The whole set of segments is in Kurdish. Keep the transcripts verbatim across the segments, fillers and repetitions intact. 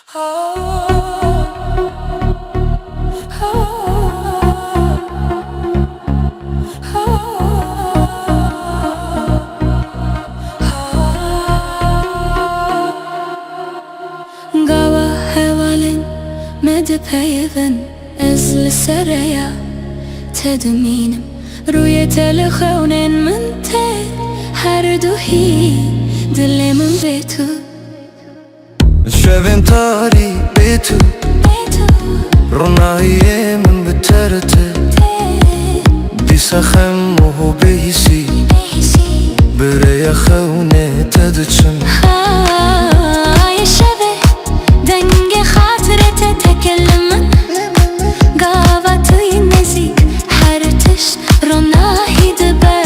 Gava hevalên me dipeyivin, ez li ser rêya te dimînim. Rûyê te li xewnên min tê, her du hîn dilê min bê tu. Şevên tarî bê tu, ronahiyê min bi te re tê. Dîsa xem û bêhîsî, bi rêya xewnê te diçin. Hayê şevê, dengê xatirê te teke li min. Gava tu yî nêzîk, her tişt ronahî dibe.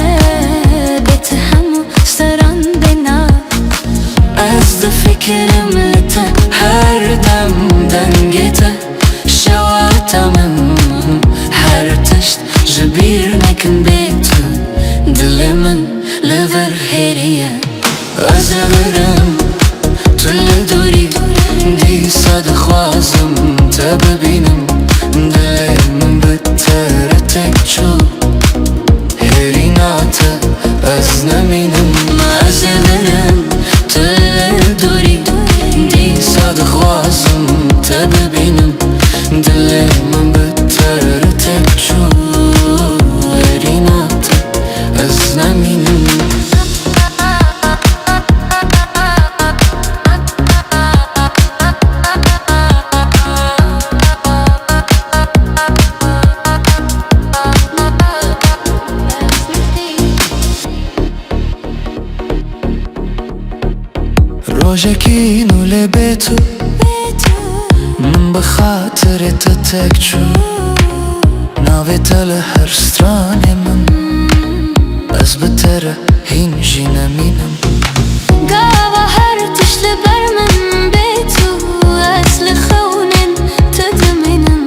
Bê tu hemû seran bê nav. Ez difikirim li te, her dem dengê te. Şewata min, her tişt ji bîr nekin bê tu. Dilê min li vir hêriye. Ez ê birim tu li dûrî, dîsa dixwazim te bibînim. Dilê min bi te re têk çû. Hêrîna te ez nemînim, ez ê mirim tu li dûrî. Dîsa dixwazim te bibînim. Dilê min bi te re têk çû. Hêrîna te ez nemînim. Rojekî nû lê bê tu, min bi xatirê te têk çû. Navê te li her stranê min, ez bi te re hîn jî nemînim. Gava her tişt li ber min bê tu, ez li xewnên tu dimînim.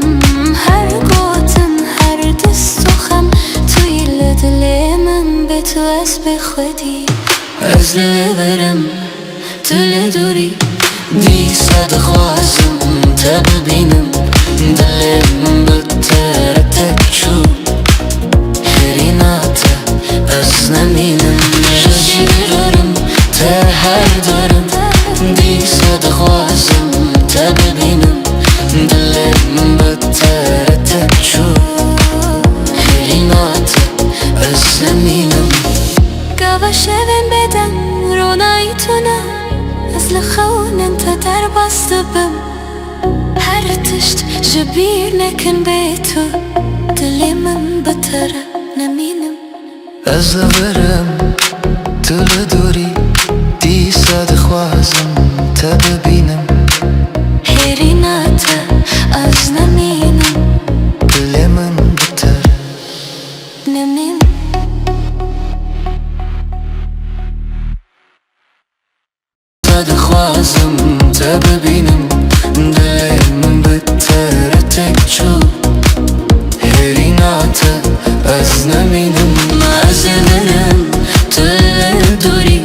Her gotin, her dist û xem tu yî li dilê min bê tu, ez bê xwedî. Ez li vir im, tu li dûrî, dîsa dixwazim te bibînim. Dilê min bi te re têk çû. Hêrîna te ez nemînim, ez jî li vir im, te her dûr im. Dîsa dixwazim te bibînim. Dilê min bi te re têk çû. Hêrîna te ez nemînim. Gava şevên bêdeng ronahî tune, ez li xewnên te derbas dibim. Her tişt ji bîr nekin bê tu, dilê min bi te re nemînim. Ez li vir im, tu li dûrî, dîsa dixwazim te bibînim. Hêrîna te ez nemînim. Dilê min bi te re nemînim. Te dixwazim te bibînim, dilê min bi te re têk çû. Hêrîna te ez nemînim, ez ê mirim tu li dûrî.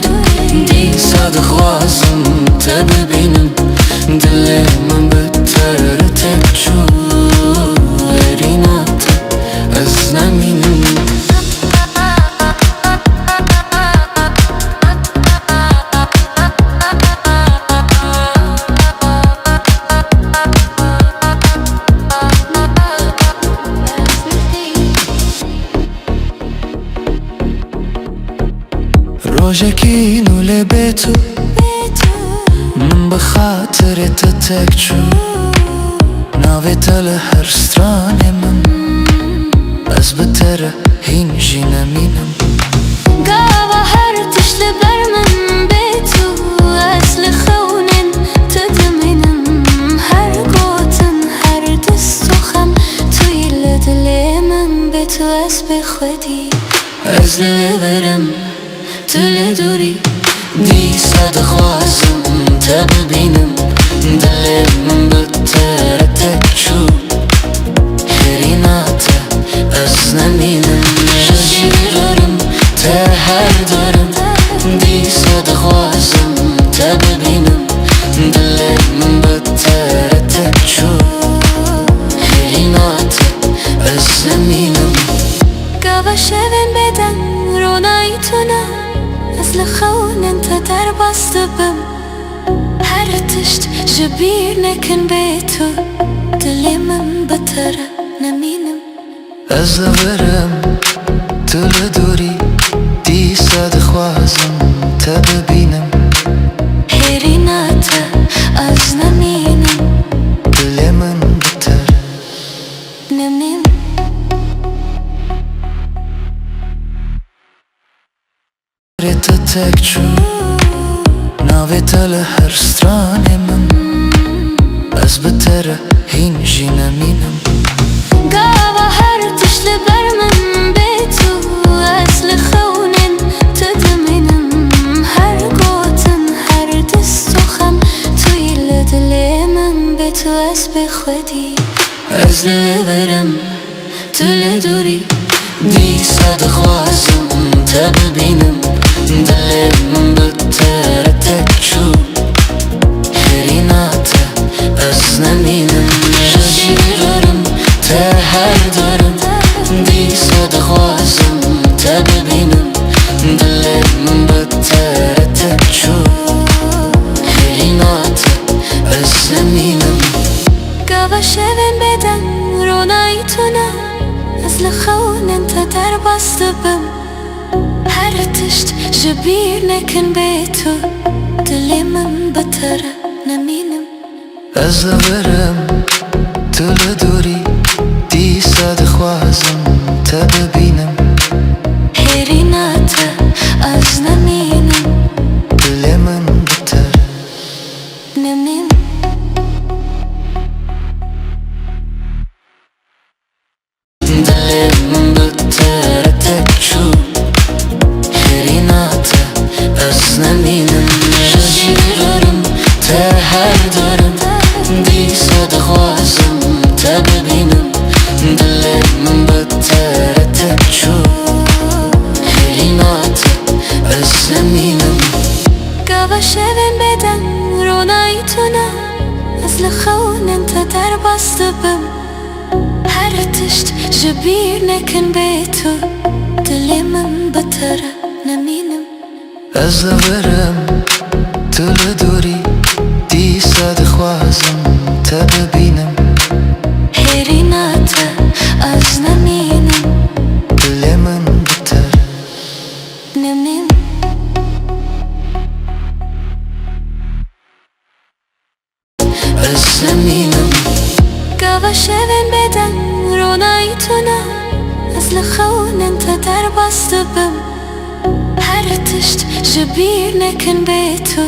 Dîsa dixwazim te bibînim, dilê min bi te re têk çû. Hêrîna te ez nemînim. Rojekî nû lê bê tu, min bi xatirê te têk çû. Navê te li her stranê min, ez bi te re hîn jî nemînim. Gava her tişt li ber min bê tu, ez li xewnên tu dimînim. Her gotin, her dist û xem tu yî li dilê min bê tu, ez bê xwedî. Ez li vir im, tu li dûrî, dîsa dixwazim te bibînim. Dilê min bi te re têk çû. Hêrîna te ez nemînim. Ez jî li vir im, te her dûr im. Dîsa dixwazim te bibînim. Dilê min bi te Ji bîr nekin bê tu, dilê min bi te re nemînim. Ez li vir im, tu li dûrî, dîsa dixwazim te bibînim. Hêrîna te ez nemînim. Dilê min bi te re nemînim. Rê te tek çû, navê te li her stranê min. Ez bi te re hîn jî nemînim. Gava her tişt li ber min bê tu, ez li xewnên tu dimînim. Her gotin, her dist û xem tu yî li dilê min bê tu, ez bê xwedî. Ez li vir im, tu li dûrî, dîsa dixwazim te bibînim. Dilê min bi te re tek çû, hêrîna te ez nemînim. Ez jî li vir im, te her dûr im, dîsa dixwazim te bibînim. Dilê min bi te re tek çû, hêrîna te ez nemînim. Gava şevên bêdeng ronayî tune, ez li xewnên te derbas dibim. Her tişt ji bîr nekin bê tu, dilê min bi te re nemînim. Ez li vir im, tu li dûrî, dîsa dixwazim te bibînim. Hêrîna te ez nemînim. Dilê min bi te re nemînim. Dilê min bi te re tek çû, hêrîna te ez nemînim. Ez jî li vir im, te her dûr im, dîsa dixwazim te bibînim. Dilê min bi te re tek çû, hêrîna te ez nemînim. Gava şevên bêdeng ronayî tune, ez li xewnên te derbas dibim. Her tişt ji bîr nekin bê tu, dilê min bi te re nemînim. Ez li vir im, tu li dûrî, dîsa dixwazim te bibînim. Hêrîna te ez nemînim. Dilê min bi te re nemînim. Ez nemînim. Gava şevên bêdeng ronayî tune, ez li xewnên te derbas dibim. Her tişt ji bîr nekin bê tu,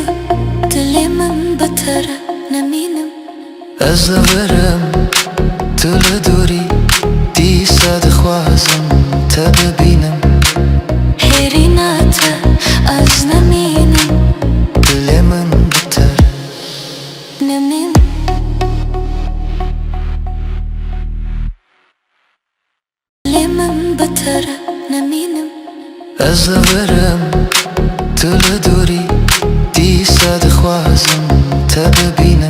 dilê min bi te re nemînim. Ez li vir im, tu li dûrî, dîsa dixwazim te bibînim. Hêrîna te ez nemînim. Dilê min bi te re nemînim. Dilê min bi te re nemînim. Ez li vir im, tu li dûrî, dîsa dixwazim te bibînim.